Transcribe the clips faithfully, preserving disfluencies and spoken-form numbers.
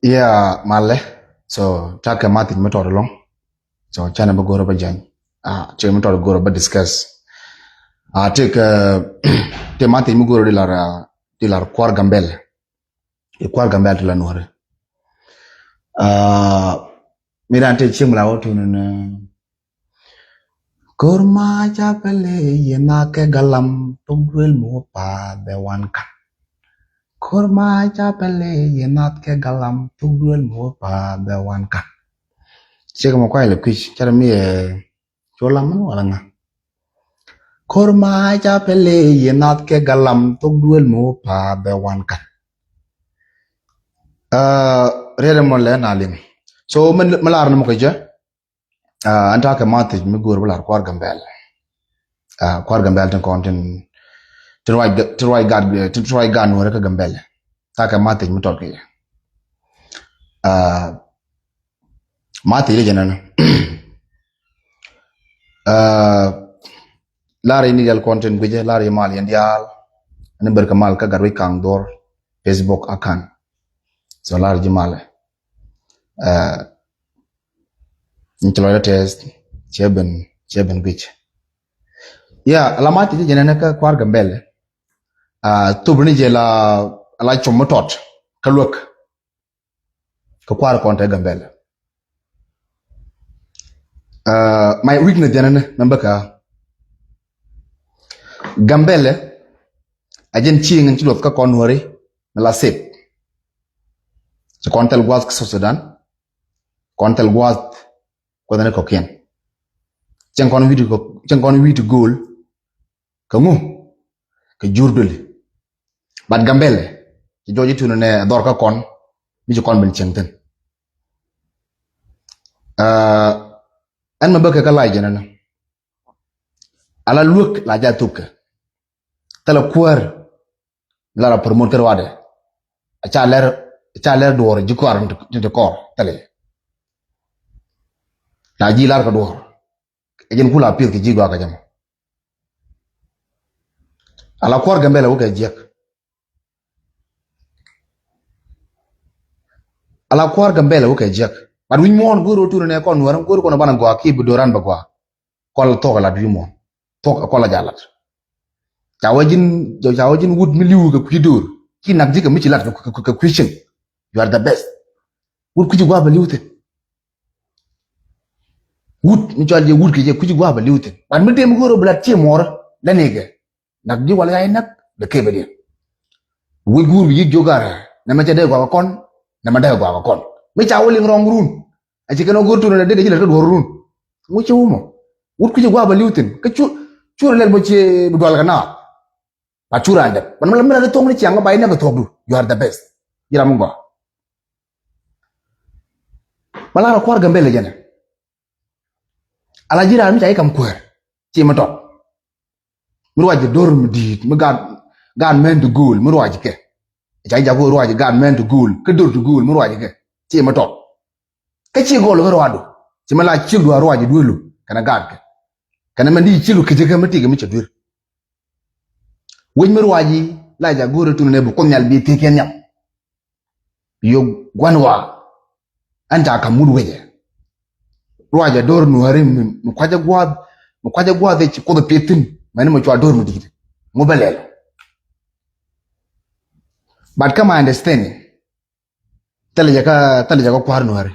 Yeah, malɛ. So, ta̱kɛ ma thiec mi tɔt ɛlɔ̱ŋ. So, canɛ bi go̱o̱r bä jany. Ah, ti mi tɔt go̱o̱r bä discuss. Ah, ti kɛ, ti ma thiec mi go̱o̱r di lar, ah, di lar kuar Gambɛl. I kuar Gambɛl ti la Nuɔri. Ah, mi dan ti cieŋ mi la wä tuni ni, Kor ma ca pɛlɛ yɛ na kɛ galam, tok duel mi wä pa bɛ wan kan. Kor ma ca pɛlɛ yɛ na kɛ galam, tok duel mi wä pa bɛ wan kan. Cɛ kɛ mɔ kuay lɛ kui̱c, cɛ rɛ mi yɛ cu lam mɛn wala ŋa. Kor ma ca pɛlɛ yɛ na kɛ galam, tok duel mi wä pa bɛ wan kan. Ah, riɛdɛ mɔ lɛ na liŋ. So, mɛ, mɛ lar ni mɔ kɛ jɛ. Ah, an ta̱kɛ ma thiec mi go̱o̱r bi lar kuar Gambɛl. Ah, kuar Gambɛl tin kɔn tin, tin ruac, tin ruac gat, tin ruac gat Nuɔri kä Gambɛl. Ta̱kɛ ma thiec mi tɔt kɛ. Ah, ma thiec di jɛ nɛn. Ah, lar in dial kɔn tin guijɛ, lar in mal yɛn dial. Ani ber kɛ mal kä gat wi̱c kaŋ dhor Facebook account. So lar ji̱ mal. Ah, in ci lɔcdä tɛth, cɛ ben, cɛ ben guic. Ya, ala ma thiec jɛ nɛn kä kuar Gambɛl. Ah, thop ni jɛ la, la com mi tɔt kä luäk. Kä kuar kɔn te Gambɛl. Ah, my weakness jɛ nɛn mɛ bä kä Gambɛl. A jɛn cieŋ in ci luɔth kä kɔn Nuɔri mi la sep. Ci kɔn thil gua̱th kä South Sudan. Kɔn thil gua̱th kuɔth ni kɔkiɛn. Cieŋ kɔn wi̱i̱ ti kɔ, cieŋ kɔn wi̱i̱ ti go̱o̱l. Kä ŋu kɛ jur duli. But Gambɛl ci jɔɔc ituni nɛ dhɔr kä kɔn mi ci kɔn ben cieŋ thin. Ah, ɛn mɛ bä kɛ kä lac jɛ nɛn. Ala luäk la ja thop kɛ. Thilɛ kuäär la la promote kä ruadɛ. A ca lɛr, a ca lɛr duɔr ji̱ kuar ni ti kɔr thilɛ. La ji̱ lar kɛ duɔr. Ɛ jɛn kula pieth kɛ ji̱ gɔaa kɛ jɛ mɔ. Ala kuar Gambɛl wä kɛ jiɛk. Ala kuar Gambɛl wä kɛ jiɛk. But wi̱ny muɔ̱ɔ̱n go̱o̱r wä turɛ nɛ kɔn Nuɔr go̱o̱r kɔn banɛ gɔaa ki bi do̱ran bɛ gɔaa. Kɔl thuɔk a lat wi̱i̱ muɔ̱ɔ̱n. Thuɔk a kɔl a ja lat. Ca wä ji̱n, ca wä ji̱n wut mi li̱w kɛ kui̱ do̱r. Ci nak ji̱ kɛ mi ci lat kɛ, kɛ, kɛ, kɛ kui̱ cieŋ. You are the best. Wut kui̱ ci gua̱a̱p a li̱w thi̱n. Wut mi cɔal jɛ wut kɛ jɛ kui̱ ci gua̱a̱p a li̱w thi̱n. But mi tëë mi go̱o̱r wä bi lat ci muɔ̱ɔ̱r lɛ ni kɛ. Nak ji̱ wal ɣa̱c nak dee kepɛ diɛn. Wec guur bi yi̱k jiök garɛ nɛmɛ cɛ dee gɔaa kɛ kɔn, nɛmɛ dee gɔaa kɛ kɔn. Mi ca wä liŋ rɔ̱ŋ run. A ci kɛn wä go̱r tun nɛ dee kɛ ji̱ lät kä duɔ̱ɔ̱r run. Ŋu ci wä mɔ. Wut kui̱c gua̱a̱p a li̱w thi̱n kä cu, cu rɛ lɛl bä ci bi dual kɛ naath. Ba cu raan dɛp ban mi la mi la di thuɔ̱ŋ ni ciaŋ kä ba inɛ kɛ thuɔ̱kdu. You are the best. Ji̱ ram mi gɔaa. Ma la rɔ kua̱r Gambɛl jɛnɛ. Ala ji̱ raan mi ca i̱ kam kuäär ci mi tɔt. Mi ruac kɛ do̱r mi di̱i̱t mi gaat, gaat mɛn ti gööl mi ruac kɛ. Ca i̱ jak ruac gaat mɛn ti gööl kä do̱r ti gööl mi ruac kɛ ci mi tɔt. Kä ci gɔl kä ruacdu. Ci mi la cil duaar ruac duelu kɛnɛ gaatkɛ. Kɛnɛ mɛn di cil kecä kɛ mi tikɛ mi cɛ duer. Wec mi ruac la ca go̱o̱rɛ tun nɛ bi Kuoth Nhial bi thiek kɛ nhiam. Bi yök gua̱n wa. Ɛn ca ka̱m mut wecɛ. Ruacɛ do̱r nuääri mi, mi kuacɛ gua̱a̱th, mi kuacɛ gua̱a̱th i̱ ci Kuoth ɛ pieth thi̱n. Mɛni mi cua do̱r mi di̱i̱t. Ŋu bɛ lɛl. But kä my understanding, thilɛ jɛ kä, thilɛ jɛ kä kua̱r nuääri.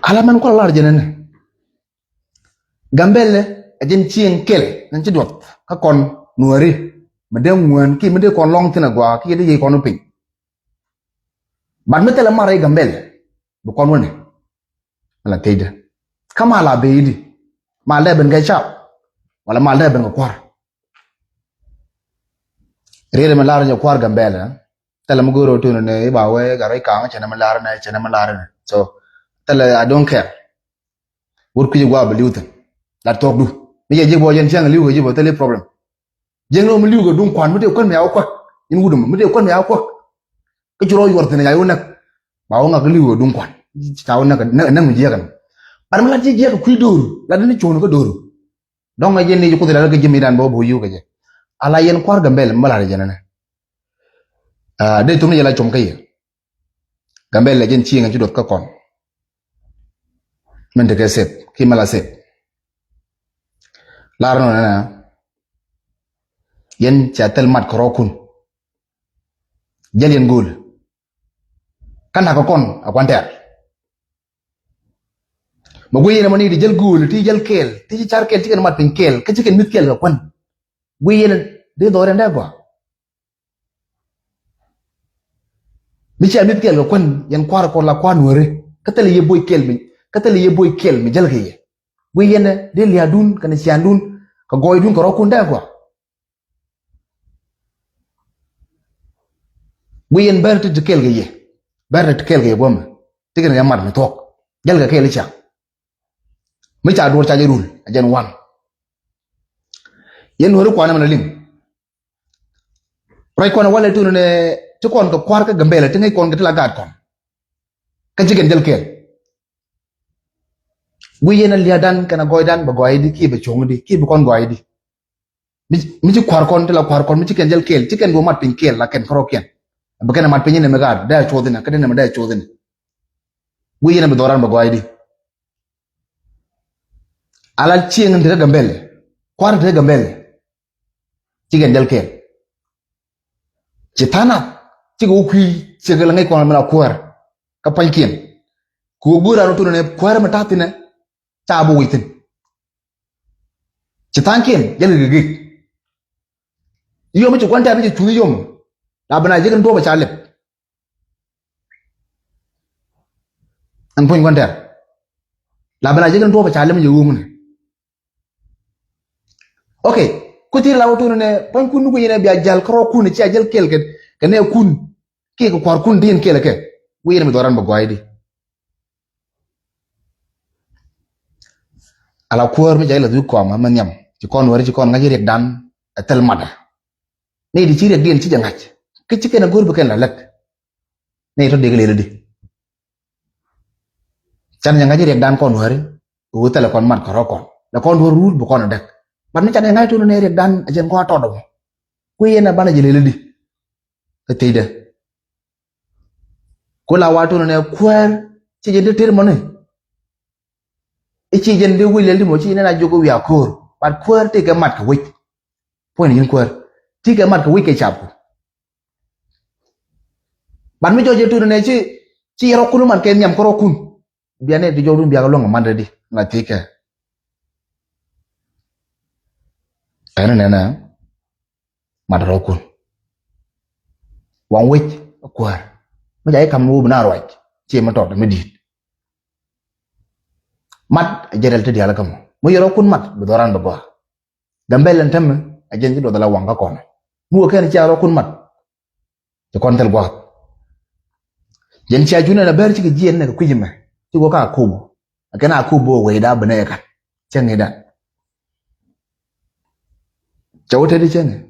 Ala mɛn kualɛ lar jɛ nɛnɛ. Gambɛlɛ ɛ jɛn cieŋ kɛl, ɛn ci duɔth kä kɔn nuääri. Mi dee ŋuään ki mi dee kɔn lɔŋ thi̱n a gɔaa ki dee yiëë kɔn piny. But mi thilɛ mar rɛy Gambɛlɛ bi kɔn wänɛ. Ala thiecdä. Kä mal a ben i̱di? Mal dee ben kɛ cap wala mal dee ben kɛ kua̱r? Riet mi lar jɛ kua̱r Gambɛlɛ. Thilɛ mi go̱o̱r ɔ tun ni i̱ ba wee gat rɛy ka̱a̱ŋ cɛ nɛ mi lar nɛ, cɛ nɛ mi lar nɛ. So thilɛ, I don't care. Wut kui̱c gua̱a̱ bi li̱w thi̱n. Lat thuɔ̱kdu. Mi cɛ ji̱ bɔ jɛn cäŋ li̱w kɛ ji̱ bɔ thilɛ problem. Jiäkni ɣöö mi li̱w kɛ duŋ kua̱n mi tëë kuän mi ca wä kuäk. In wut ɛmɔ mi tëë kuän mi ca wä kuäk. Kä ci rɔ yuɔr thi̱n ca wä näk. Ba wä ŋak li̱w kɛ duŋ kua̱n. Ca wä näk, näk, näk mi jiäk ɛn. Ban mi lat ji̱ jiäk kɛ kui̱ do̱r. Lat ni cuɔ̱n kä do̱r. Dɔ̱ŋ ɛ jɛn ni ji̱ Kuoth lat kä ji̱ mi dan bä wä bi wä yio̱w kɛ jɛ. Ala yɛn kua̱r Gambɛlɛ mi bä lat jɛ nɛnɛ. Ah, dee thom ni jɛ la com kä yɛ. Gambɛlɛ jɛn cieŋ ci duɔth kä kɔn. Min tekɛ sep ki mɛ la sep. Lar nɔ nɛnɛ. Yɛn ca thil mat kɛ rɔɔkun. Jäl yɛn go̱o̱l. Kä nak kɛ kɔn a kuan tɛr. Mɛ guiy yɛn ɛmɔ ni ti jäl go̱o̱l, ti jäl kɛɛl, ti ci car kɛɛl, ti kɛn mat piny kɛɛl, kä ci kɛn mi̱th kɛɛl kɛ kuan. Guiy yɛn di dhɔr yɛn dee gɔaa. Mi cia mi̱th kɛɛl kɛ kuän yɛn kua̱r kɔn la kua̱r nuääri. Kä thilɛ yɛ boc kɛɛl mi, kä thilɛ yɛ boc kɛɛl mi jäl kɛ yɛ. Guiy yɛn di lia̱a̱dun kɛnɛ ciaaŋdun kɛ gɔɔydun kɛ rɔ̱kun dee gɔaa. Guiy yɛn bɛr ti ti kɛɛl kɛ yɛ. Bɛr ti ti kɛɛl kɛ yɛ guɔ̱mɛ. Ti kɛn kɛ mat mi thuɔ̱k. Jäl kɛ kɛɛl i̱ ca. Mi ca duɔ̱ɔ̱r ca jɛ rul a jɛn wan. Yɛn nuääri kuanɛ mɛn a liŋ. Ruac kɔn walɛ tun nɛ ti kɔn kɛ kua̱r kä Gambɛlɛ ti ŋäc kɔn kɛ ti la gaat kɔn. Kä ci kɛn jäl kɛɛl. Guiy yɛn a lia̱a̱dan kɛn a gɔɔydan bɛ gɔɔydi kiɛ bɛ cuɔ̱ŋdi kiɛ bɛ kɔn gɔɔydi. Mi, mi ci kua̱r kɔn ti la kua̱r kɔn mi ci kɛn jäl kɛɛl ci kɛn duɔ mat piny kɛɛl la kɛn kärɔɔkiɛn. Bɛ kɛn a mat piny inɛ mi gaat dee a cuɔth inɛ kä dee inɛ mi dee a cuɔth inɛ. Guiy yɛn a bi dhɔran bɛ gɔɔydi. Ala cieŋ in te kä Gambɛlɛ. Kua̱r in te kä Gambɛlɛ. Ci kɛn jäl kɛɛl. Ci tha̱a̱ŋ nath cikɛ wä kui̱ cikɛ la ŋäc kɔn mi la kuäär kä pa̱nykiɛn. Kɛ wä gui̱ raan wä thun nɛ kuäär mi ta̱a̱ thi̱n ɛ ca bi wi̱c thi̱n. Ci tha̱a̱ŋkiɛn jäl kɛ gek. Yom ci kuan tɛ̈r ni ci cuth yom. La bi na jek in duɔ̱p a ca lep. Ɛn puɔ̱ny kuan tɛ̈r. La bi na jek in duɔ̱p a ca lep mi jɛ ɣööŋni. Ok. Ku thil la wä tun nɛ puɔ̱nykun ni ku yɛn ɛ bia jäl kärɔɔkun cia jäl kɛɛl kɛ, kɛ nɛ kun kiɛ kɛ kua̱rkun ti yɛn kɛɛl kɛ. Ku yɛn ɛ bi dhɔran bɛ gɔa̱a̱cdi. Ala kuäär mi ca ilɛ dhuk kɔam mɛ nhiam ci kɔn wɛr ci kɔn ŋa̱c riɛkdan ɛ thil matdä. Ni di ci riɛkdiɛn ci jɛ ŋa̱c kä ci kɛn ɛ go̱r bi kɛn la lät. Ni tɔ dek lel di. Can jɛ ŋa̱c riɛkdan kɔn wɛri. Ɣöö thilɛ kɔn mat kɔn rɔ kɔn lɛ kɔn duɔ̱r ruut bi kɔn a däk. Bat mi can jɛ ŋa̱c tun ni riɛkdan a jɛn kɔn a tɔt dɔmɔ. Ku yɛn a banɛ jɛ lel di. Kä thiecdä. Ku la wa tun ni kuäär ci jɛn ti tir mɔni. I̱ ci jɛn di wi̱i̱ lɛl ti mɔ ci nɛn a jiök wi̱i̱ a ko̱o̱r. Bat kuäär ti kɛ mat kɛ wec. Puɔ̱ny ni ji̱n kuäär ti kɛ mat kɛ wec kɛ capku. Bat mi jɔc jɛ tun nɛ ci, ci yɛ rɔ̱kun man kɛ nhiam kä rɔ̱kun. Bia nɛ ti jɔwdun bia kɛ luäŋ kɛ mat rɛ di la thiec kɛ. Ɛn nɛnɛ mat rɔ̱kun. Waŋ wec kuäär mi ca i̱ kam ni wä bi na ruac ci mi tɔt mi di̱i̱t. Mat jɛ rɛl ti diaal kä mɔ mi yɛ rɔ̱kun mat bi dhɔran bi gɔaa. Gambɛl ɛn tämɛ a jɛn ci duɔth ala waŋ kä kɔn. Mi wä kɛn cia rɔ kun mat. Ci kɔn thil gua̱a̱th. Jɛn cia jun ɛn a bɛr cikɛ jiɛn nɛ kɛ kui̱c mɛ ci wä ka Akobo. A kɛn Akobo wecda bi nɛ yɛ kat cɛ ŋi̱dan. Cɛ wä tɛt i̱ cɛ ŋi̱.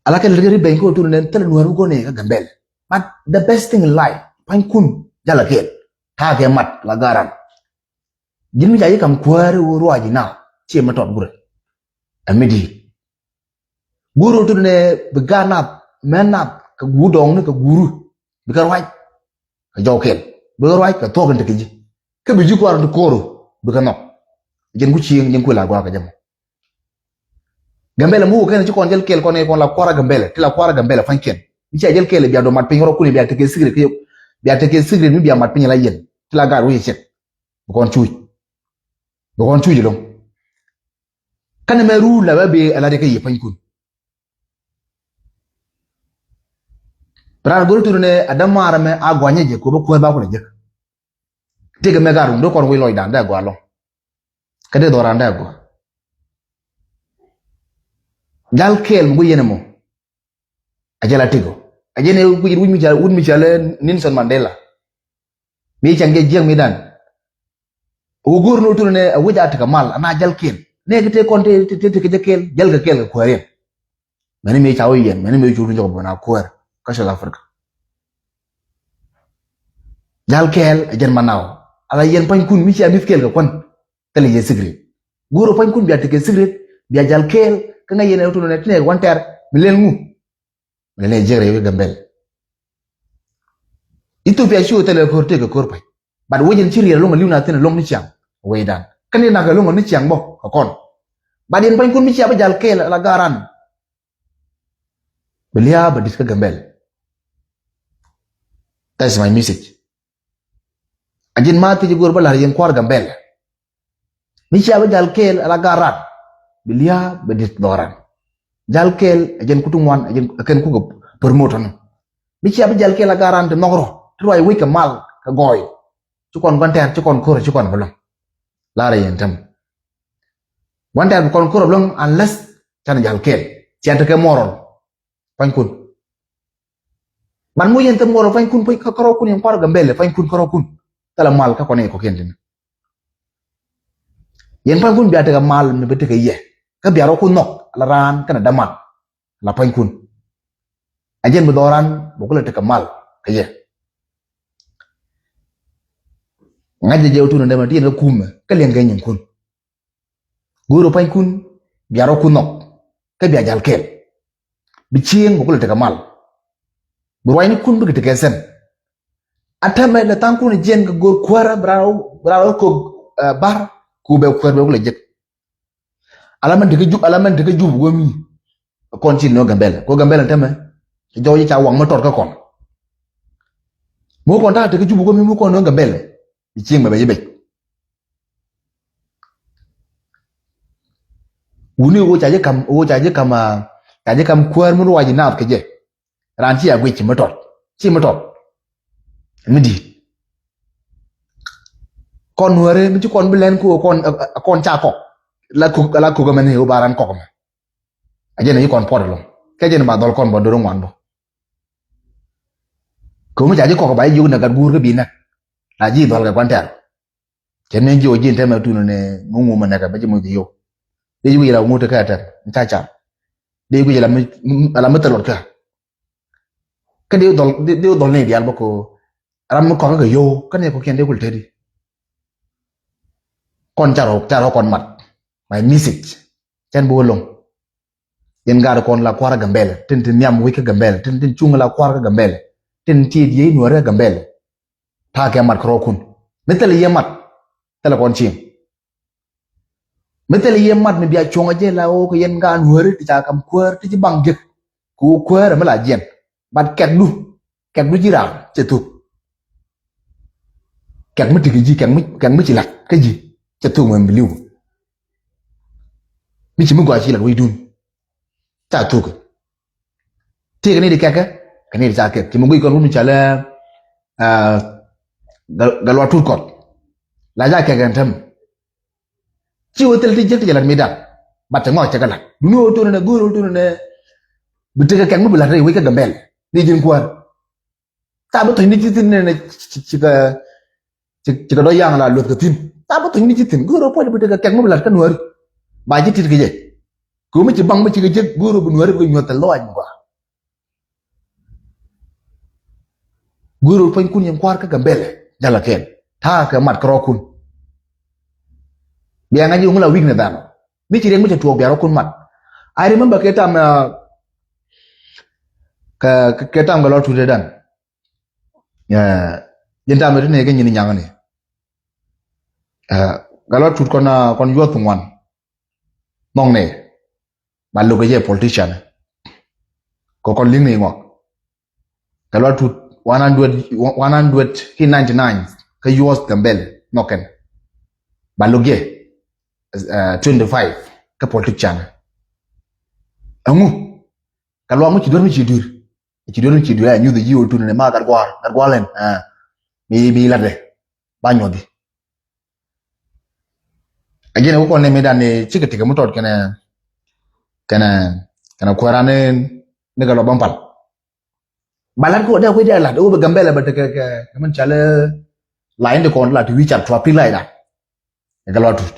Ala kɛ lät kɛ ri bɛny kä wä tun nɛ thil nuäär mi go̱n i̱ kä Gambɛl. But the best thing in life, pa̱nykun jal a kɛɛl. Ta̱a̱ kɛ mat la garan. Ji̱n mi ca ji̱ kam kuääri wä ruac ji̱ na, ciɛ mi tɔt gurɛ. Ɛ mi di̱i̱t. Guur rot tut nɛ bi gaat nath, mɛn nath, kɛ guur dɔɔŋni, kɛ guuru. Bikɛ ruac kɛ jɔw kɛɛl. Bikɛ ruac kɛ thuɔ̱k in tekɛ ji̱. Kä bi ji̱ kuaar in ti ko̱o̱ru, bikɛ nhɔk. Ji̱n ku cieŋ, ji̱n ku la gɔaa kɛ jɛ mɔ. Gambɛlɛ mi wä kɛn ci kɔn jäl kɛɛl kɔn, kɔn la kua̱r a Gambɛlɛ, ti la kua̱r a Gambɛlɛ pa̱nykiɛn. Mi cia jäl kɛɛl bia dɔ mat piny rɔ kuni, bia tekɛ secret kɛ, bia tekɛ secret mi bia mat piny la yɛn. Ti la gaat wä yɛ cɛk. Bi kɔn cuuc. Bi kɔn cuuc ɛlɔ̱ŋ. Kɛn mɛ ruu la bɛ bee a la dee kä yɛ pa̱nykun. Bi raan go̱r tuni nɛ a dämaar ɛmɛ a gɔanyɛ jɛ kɛ bä kuäär ba kulɛ jek. Tëëkɛ mɛ gaat run dee kɔn wi̱i̱ lɔcdan dee a gɔaa ɛlɔ̱ŋ. Kä dee dhɔran dee a gɔaa. Jal kɛɛl mi guic yɛn ɛmɔ. A jɛ la tëkɔ. A jɛ nɛ guic wut mi ca, wut mi ca lɛ Nelson Mandela. Mi cäŋ jɛ jiäk mi dan. Wä go̱r ni wä tuni nɛ a wec a tekɛ mal, ana jäl kɛɛl. Nɛ kɛ tëë kɔn tëë, tëë, tëë, tëë kɛ jɛ kɛɛl, jäl kɛ kɛɛl kɛ kuääriɛn. Mɛni mëë ca wä yɛn, mɛni mëë cu ni jɔk bä na kuäär kä South Africa. Jäl kɛɛl ɛ jɛn manaw. Ala yɛn pa̱nykun mi cia mi̱th kɛɛl kɛ kuän. Thilɛ yɛ secret. Go̱r ɛ pa̱nykun bia tekɛ secret, bia jäl kɛɛl, kä ŋäc yɛn ɛ wä tuni nɛ ti nɛ wan tɛr, mi lɛl ŋu. Lɛ lɛ jiɛk rɛy wek Gambɛl. Ethiopia ci wä thilɛ ko̱r tëëkɛ ko̱r pa̱ny. But wec in ci riɛl ɛlɔ̱ŋ a li̱w na thi̱n ɛlɔ̱ŋ ni ciaŋ. Wecdan. Kä ni nak ɛlɔ̱ŋ ni ciaŋ bä kɛ kɔn. But in pa̱nykun mi cia bä jal kɛɛl ala garan. Bɛ lia̱a̱ bɛ di̱t kä Gambɛl. That's my message. A ji̱n ma thiec go̱r bä la̱r yɛn kua̱r Gambɛl. Mi cia bi jal kɛɛl ala gaat ran. Bi lia̱a̱ bɛ di̱t dhɔran. Jal kɛɛl ɛ jɛn kutu ŋuan, ɛ jɛn ɛ kɛn kukɛ promote ni. Mi cia bi jal kɛɛl ala gaat ran ti nhɔk rɔ. Ti ruac wec kɛ mal kɛ gɔɔy. Ci kɔn gua̱n tɛ̈r, ci kɔn ko̱r, ci kɔn bi lɔ̱ŋ. La̱rɛ yɛn tɛm. Gua̱n tɛ̈r bi kɔn ko̱r bi lɔ̱ŋ unless canɛ jal kɛɛl. Cian tekɛ moral. Pa̱nykun. Ban mu yɛn thäm ŋuɔr pa̱nykun, pa̱ny kä, kärɔkun yɛn kua̱r Gambɛlɛ, pa̱nykun kärɔkun. Thilɛ mal kä kɔn i̱ kɔkiɛn tini. Yɛn pa̱nykun bia tekɛ mal mi bi tekɛ yɛ. Kä bia rɔkun nhɔk, ala raan, kɛnɛ daman. La pa̱nykun. A jɛn bi dhɔran, bɛ kulɛ tekɛ mal, kä yɛ. Ŋa̱c jɛ jɛ wä tun in dämɛ, ti yɛn kä kumɛ, kä liɛŋ kɛ nyinkun. Go̱o̱r ɛ pa̱nykun, bia rɔkun nhɔk, kä bia jal kɛɛl. Bi cieŋ bɛ kulɛ tekɛ mal. Bi ruacnikun bikɛ tekɛ sɛn. A täämɛ lɛ tha̱a̱ŋkun jiɛn kɛ go̱o̱r kuäärä, bi raan, bi raan kok, eh, bar, ku bɛ kuäär bɛ kulɛ jek. Ala mɛn tekɛ jup, ala mɛn tekɛ jup wä mi. Kɔn ci nöö Gambɛlɛ. Kɔ Gambɛlɛ täämɛ. Jɔw ji̱ ca waŋ mi tɔt kä kɔn. Mi kɔn ta̱a̱ tekɛ jup wä mi, mi kɔn nöö Gambɛlɛ. Bi cieŋ mɛ bɛ ji̱ bec. Wuni ɣöö ca ji̱ kam, ɣöö ca ji̱ kam, ah, ca ji̱ kam kuäär mi ruac ji̱ naath kɛ jɛ. Raan ci a guic ci mi tɔt. Ci mi tɔt. Mi di̱i̱t. Kɔn nuääri mi ci kɔn bi lɛn ku kɔn, ah, ah, kɔn ca kɔk. La kok, la kok mɛn ɣöö ba raan kɔk mɛ. A jɛn a yi kɔn puɔt ɛlɔ̱ŋ. Kɛ jɛn ba dhɔl kɔn bä do̱r ŋuan bä. Kɛ ɣöö mi ca ji̱ kɔk ba ji̱ jiök nɛ gat guur kä bi nɛk. La ji̱ dhɔl kɛ kuan tɛ̈r. Cɛ ni ji̱ ɣöö ji̱ in tɛmɛ tun ni ŋuŋ ŋuŋ mɛ nɛkɛ bä ji̱ moc kɛ yio̱w. Dee ji̱ wi̱i̱ la ŋut kä tɛ̈r in ca ca. Dee ji̱ wi̱i̱ la mi, la mi thil luɔt kä. Kä dee dhɔl, dee, dee dhɔl ni diaal bä ko ram mi kɔk kä yio̱w kä ni kɔkiɛn dee kul teti. Kɔn ca rɔ, ca rɔ kɔn mat. My message. Cɛn bi wä loŋ. Yɛn gaat kɔn la kua̱r kä Gambɛlɛ. Tin tin nhiam wec kä Gambɛlɛ. Tin tin cuŋ la kua̱r kä Gambɛlɛ. Tin tiet yɛ i̱ nuäärä Gambɛlɛ. Ta̱a̱ kɛ mat kärɔɔkun. Mi thilɛ yɛ mat. Thilɛ kɔn cieŋ. Mi thilɛ yɛ mat mi bia cuɔ̱ŋ a jɛ la ɣöö kɛ yɛn gaat nuääri ti ca kam kuäär ti ci baŋ jek. Kɛ ɣöö kuäär mi la jiɛn. But kɛkdu. Kɛkdu ji̱ raan cɛ thuk. Kɛk mi tekɛ ji̱, kɛk mi, kɛk mi ci la̱t kä ji̱ cɛ thuk mɛn bi li̱w. Mi ci mi gɔaa ci la̱t wecdun. Ca thuk. Tëëkɛ ni di kɛkɛ, kɛ ni di ca kɛk. Ci mi guic kɔn wut mi ca lɛ, ah, gal, gal wa tut kɔn. La ja kɛk ɛn tɛm. Ci wä thil ti jiäk ti jɛ la̱t mi dan. Bat cɛ ŋɔak cɛ kɛ la̱t. Duni wä tuni nɛ, go̱o̱r wä tuni nɛ. Bi tekɛ kɛk mi bi la̱t rɛy wec kä Gambɛl. Ni ji̱n kuäär. Thaap bi thuɔ̱cni ci thi̱n nɛnɛ ci, ci, cikɛ, ci, cikɛ dɔ̱ yaŋ la lueth kɛ thi̱n. Thaap bi thuɔ̱cni ci thi̱n. Go̱o̱r wä puɔ̱c bi tekɛ kɛk mi bi la̱t kä nuääri. Ba ji̱ tit kɛ jɛ. Kɛ ɣöö mi ci baŋ mi cikɛ jek go̱o̱r wä bi nuääri bi kɛ nyuɔ̱th tɛ lɔaac mi gɔaa. Guir rot puɔ̱nykun yɛn kua̱r kä Gambɛlɛ. Jal a kɛn. Ta̱a̱ kɛ mat kärɔ̱kun. Bia ŋa̱c i̱ ŋu la weakness dan. Mi ci riɛk mi cɛ tuɔɔk bia rɔ̱kun mat. I remember kɛ tam, uh, kɛ, kɛ, kɛ tam kɛ lɔ tut dan. Uh, jɛn tam ti ni kɛ nyin nyaŋ ni. Uh, kɛ lɔ tut kɔn, uh, kɔn yuɔth ŋuan. Nhɔk ni. Ba lo̱k kɛ jɛ politician. Kɛ kɔn liŋ ni ŋuak. Kɛ lɔ tut one hundred, one hundred ki ninety-nine kä yuɔth Gambɛlɛ nhɔk kɛn. Ba lo̱k jɛ, uh, twenty-five kä politician. Ɛŋu? Kɛ luaŋ mi ci duer mi ci duer. Ci duer mi ci duer a nyuth ji̱ wä tut ni ma gat gua̱a̱r, gat gua̱a̱r lɛn. Ah. Mi, mi latdɛ. Ba nyuɔthi. A jɛn ɛ wä kɔn ni mi dan ni cikɛ tikɛ mi tɔt kɛnɛ, kɛnɛ, kɛnɛ kuɛra ni, ni kɛ lɔ bä pal. Ba lat kɛ wä dee kui̱ dee lat, wä bɛ Gambɛlɛ bä tekɛ, kɛ, kɛ min cali la in di kɔn la ti wi̱i̱ cat tua pi̱i̱ la in dan. Kɛ lɔ tut.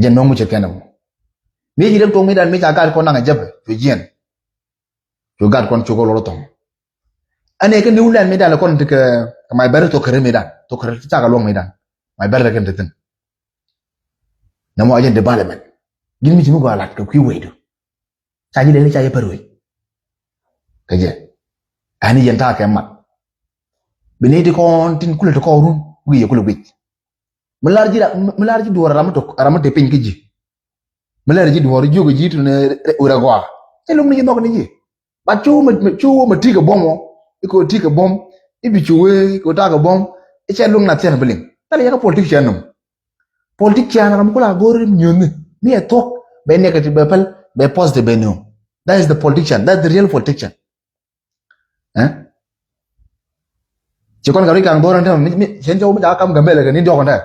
Jɛn nɔŋ mi cɛ kɛn ɛmɔ. Mi ci dee tuɔŋ mi dan mi ca gat kɔn naŋ a jɛpɛ, cu jiɛn. Cu gat kɔn cu kɛ lɔr thɔŋ. Ɛn ɛ kɛ niw lɛn mi dan kɔn ti kɛ, kɛ my brother thok kɛrɛ mi dan. Thok kɛrɛ ti ca kɛ luɔŋ mi dan. My brother kɛn ti thin. Nɛ mɔ a jɛn development. Ji̱n mi ci mi gɔaa lat kɛ kui̱ wecdu. Ca ji̱ lɛli ca jɛ pär wec. Kɛ jɛ. Ɛn yɛn ta̱a̱ kɛ mat. Bi ni ti kɔn tin kulɛ ti kɔn run. Wi̱i̱ yɛ kulɛ wi̱c. Mi lar ji̱ ra-, mi lar ji̱ duɔ̱ɔ̱r ram mi tok, ram mi te piny kä ji̱. Mi lar ji̱ duɔ̱ɔ̱r jiök ji̱ tun ɛ rɛ gɔaa. Cɛ lum ni ji̱ nhɔk ni ji̱. But cu wä ma, cu wä ma ti kɛ buɔ̱m wä. Ikɛ wä ti kɛ buɔ̱m. Ibi cu wee, ikɛ wä ta̱a̱ kɛ buɔ̱m. Icɛ luŋ na thiɛn bi liŋ. Thilɛ yɛ kä politician num. Politician ram kula go̱r nyuɔ̱ni. Mi ɛ thuɔ̱k. Bɛ negative bɛ päl. Bɛ positive bɛ nööŋ. That is the politician. That's the real politician. Eh? Ci kɔn ka ri kaŋ go̱r ɛn tɛmɛ. Mi, mi, cɛn cɛ wä mi ca kam Gambɛlɛ kɛ ni diɔk ɛn tɛmɛ.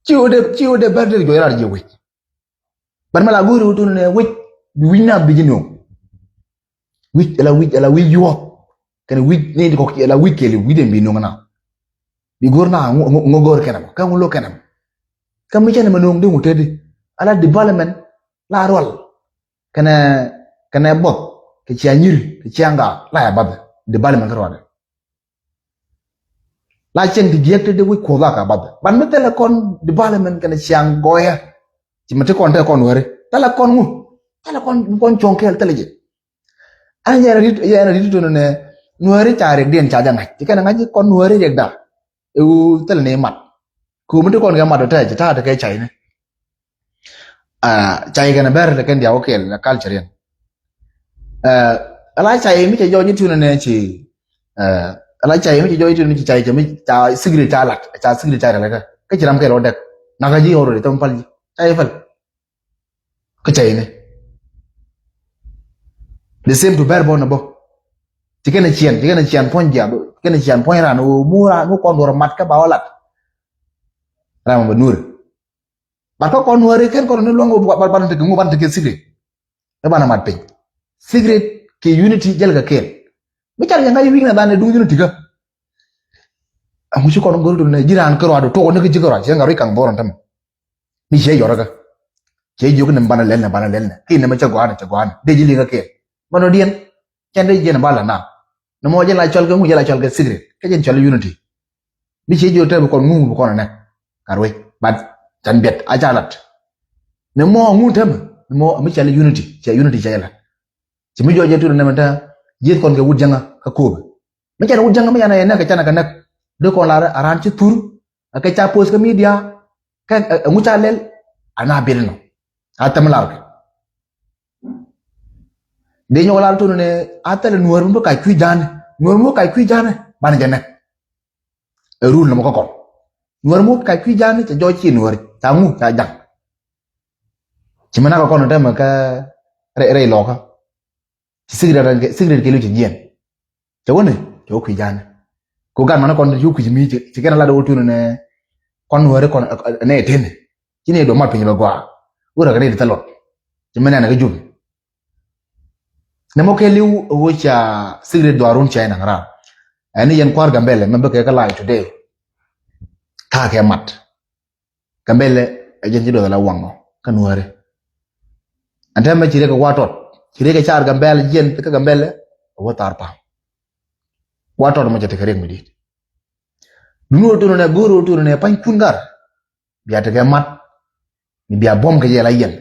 Ci wä dee, ci wä dee bɛr dee jɔc rar jiɛ wec. Bɛr mɛ la go̱r wä tun nɛ wec. Bi wi̱c na bi ji̱ nööŋ. Wi̱c, ala wi̱c, ala wi̱c yuɔth. Kɛn wi̱c ni di kɔk, ala wi̱c kɛli, wi̱c den bi nuŋ na. Bi go̱r na ŋu, ŋu, ŋu go̱r kɛn ɛmɔ, kɛ ŋu lo̱k kɛn ɛmɔ. Kɛ mi cɛn ɛmɛ nuŋ di ŋu tedi. Ala development, la rual. Kɛnɛ, kɛnɛ buɔth, kɛ cia nyir, kɛ cia ŋa, la ya bath. Development kɛ rual. La cieŋ ti jiɛk ti di wi̱c kuɔth la ka bath. Ban mi thilɛ kɔn development kɛnɛ cia ŋa gɔyɛ. Ci mi ti kɔn te kɔn weri. Thilɛ kɔn ŋu. Thilɛ kɔn, kɔn cuɔ̱ŋ kɛɛl thilɛ jɛ. An yɛn rit, yɛn rit tun nɛ nuääri ca riɛk diɛn ca jɛ ŋa̱c. Ci kɛn ŋa̱c kɔn nuääri riɛk da. Iwu thil ni mat. Ku mi ti kɔn kɛ mat tɛ ci ta̱a̱ ti kɛ cay ni. Ah, cay kɛn bɛr ti kɛn diaw kɛɛl na culture yɛn. Ah, ala cay mi cɛ jɔɔc ni tun nɛ ci. Ah, ala cay mi cɛ jɔɔc ni tun ci cay cɛ mi ca sigri ca lat, ca sigri ca lat kɛ. Kɛ ci ram kɛɛl wä dɛk. Naka ji̱ already thom pal ji̱. Cay pal. Kä cayni. The same to bɛr bɔ nɛ bɔ. Ci kɛn ciɛn, ci kɛn ciɛn puɔ̱ny jiath, ci kɛn ciɛn puɔ̱ny ran, wä mu ran, wä kɔn duɔr mat kä ba wä lat. Ram bɛ nuɔr. Bat kä kɔn nuɔr kɛn kɔn ni luɔŋ wä ban tekɛ ŋu ban tekɛ secret. Ɛ ban mat piny. Secret kɛ unity jɛl kɛ kɛɛl. Mi car yɛ ŋa̱c wi̱i̱ na dhan ɛ duŋ unity kä. Aŋu ci kɔn go̱r dun nɛ ji̱ ran kärɔa du tuɔk ni kä ji̱ kärɔa cɛ ŋa̱r wi̱i̱ kaŋ bo̱r ɔn tämɛ. Mi cɛ yɔrä kä. Cɛ jiök ni banɛ lɛl nɛ, banɛ lɛl nɛ. Ki nɛ mɛ cɛ gɔanɛ, cɛ gɔanɛ. Dee ji̱ liŋä kɛɛl. Mɛ nɔ diɛn. Cɛn dee jiɛn ba la na. Nɛ mɔ jɛ la cɔl kɛ ŋu jɛ la cɔl kɛ secret. Kɛ jɛn cɔl unity. Mi cɛ jiök tɛ bi kɔn ŋu bi kɔn nɛ. Ŋa̱r wi̱i̱. But can biɛt a ca lat. Nɛ mɔ ŋu tämɛ. Nɛ mɔ mi cɛ la unity. Cɛ unity cɛ la. Ci mi jɔɔc jɛ tun nɛmɛ ta yieth kɔn kɛ wut jäŋä kä ko̱o̱pɛ. Mi cɛ wut jäŋä mi yan ɛ näk kɛ canɛ kɛ näk. Dee kɔn lar a raan ci thur a kɛ ca post kä media kɛ ɛ ŋu ca lɛl a na bil nɔ. A thɛm lar kɛ. Dee nyɔk lar tun nɛ a thɛl nuɔr mi bi kac kui̱ ja̱a̱nɛ. Nuɔr mi bi kac kui̱ ja̱a̱nɛ banɛ jɛ näk. Ɛ rul nɔmɔ kä kɔn. Nuɔr muk kac kui̱ ja̱a̱nɛ cɛ jɔɔc ci nuɔr ca ŋu ca ja̱ŋ. Ci mi nak kɛ kɔn tɛmɛ kä rɛy, rɛy lɔkä. Ci secret kɛ, secret kɛ lu ci jiɛn. Cɛ wä ni cɛ wä kui̱ ja̱a̱nɛ. Ko gat mani kɔn ci wä kui̱ mi ci, ci kɛn a lat wä tun nɛ kɔn nuɔr kɔn nɛ teni. Ci ni dɔ̱ mat piny bɛ gɔaa. Wä rɛ kɛ ni di thɛl ɔ. Ci mi nɛn kɛ jupi. Nɛ mɔ kɛ li̱w ɛ wä ca secret duarun ca inaŋ ram. Ɛn yɛn kua̱r Gambɛlɛ mɛ bä kɛ kä live today. Ta̱a̱ kɛ mat. Gambɛlɛ ɛ jɛn ci duɔth ala waŋ ɔ kä nuääri. Ɛn tɛmɛ ci rɛ kɛ wa tɔt ci rɛ kɛ car Gambɛlɛ jiɛn kä Gambɛlɛ ɛ wä thar pam. Wa tɔt mɔ cɛ tekɛ riɛk mi di̱i̱t. Duni wä tuɔnɛ, go̱o̱r wä tuɔnɛ pa̱nykun gar. Bia tekɛ mat mi bia buɔ̱m kɛ jɛ la yɛn.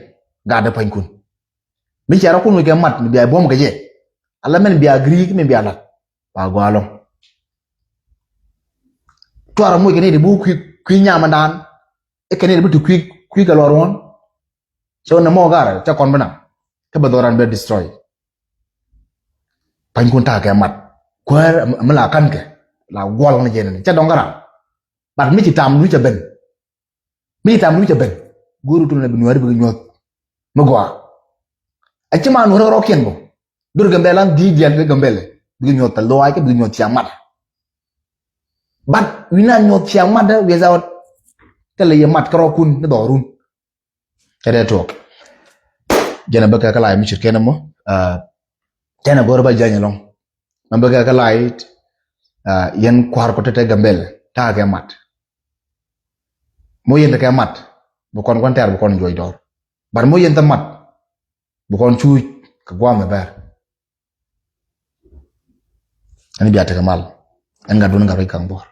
Gat dee pa̱nykun. Mi cia rɔ kun wä kɛ mat mi bia buɔ̱m kɛ jɛ. Ala mɛn bia giri̱i̱k mi bia lat. Ba gɔaa lɔŋ. Tuarɛ moc kɛ ni di bu kui̱, kui̱ nyamandan. I̱ kɛ ni di bu ti kui̱, kui̱ kɛ lɔr ŋuɔ̱n. Cɛ wä nɛ mɔ gar cɛ kɔn bi naŋ. Kä bɛ dhɔran bɛ destroy. Pa̱nykun ta̱a̱ kɛ mat. Kuäär mi la ka̱n kɛ la guɔl ni jɛ ni cɛ dɔŋ kä ram. But mi ci tam nu cɛ ben. Mi ci tam nu cɛ ben. Go̱o̱r wä tuɔnɛ bi nuääri bikɛ nyuɔ̱th. Mi gɔaa. A ci ma nuɔ̱r rɔ kiɛn bɔ. Dur Gambɛla di diɛl ni Gambɛla. Bikɛ nyuɔ̱th tɛ luaac kɛ bikɛ nyuɔ̱th ciaŋ mat. But wi̱na nyuɔ̱th ciaŋ mat wi̱i̱ zawat. Thilɛ yɛ mat kärɔkun ni dhɔrun. Kɛ dee tuɔk. Jɛn a bä kɛ kä lay mi cir kɛn mɔ. Tɛn a go̱r bä jany alɔŋ. Ma bä kɛ kä lay. Yɛn kua̱r kɔ tetɛ Gambɛla ta̱a̱ kɛ mat. Mo yɛn tekɛ mat. Bi kɔn kuan tɛr bi kɔn juɔc dɔr. But mo yɛn te mat. Bi kɔn cuuc kɛ guam ɛ bɛr. Ɛn bia tekɛ mal. Ɛn gat duɔn gat ruac kaŋ buɔr.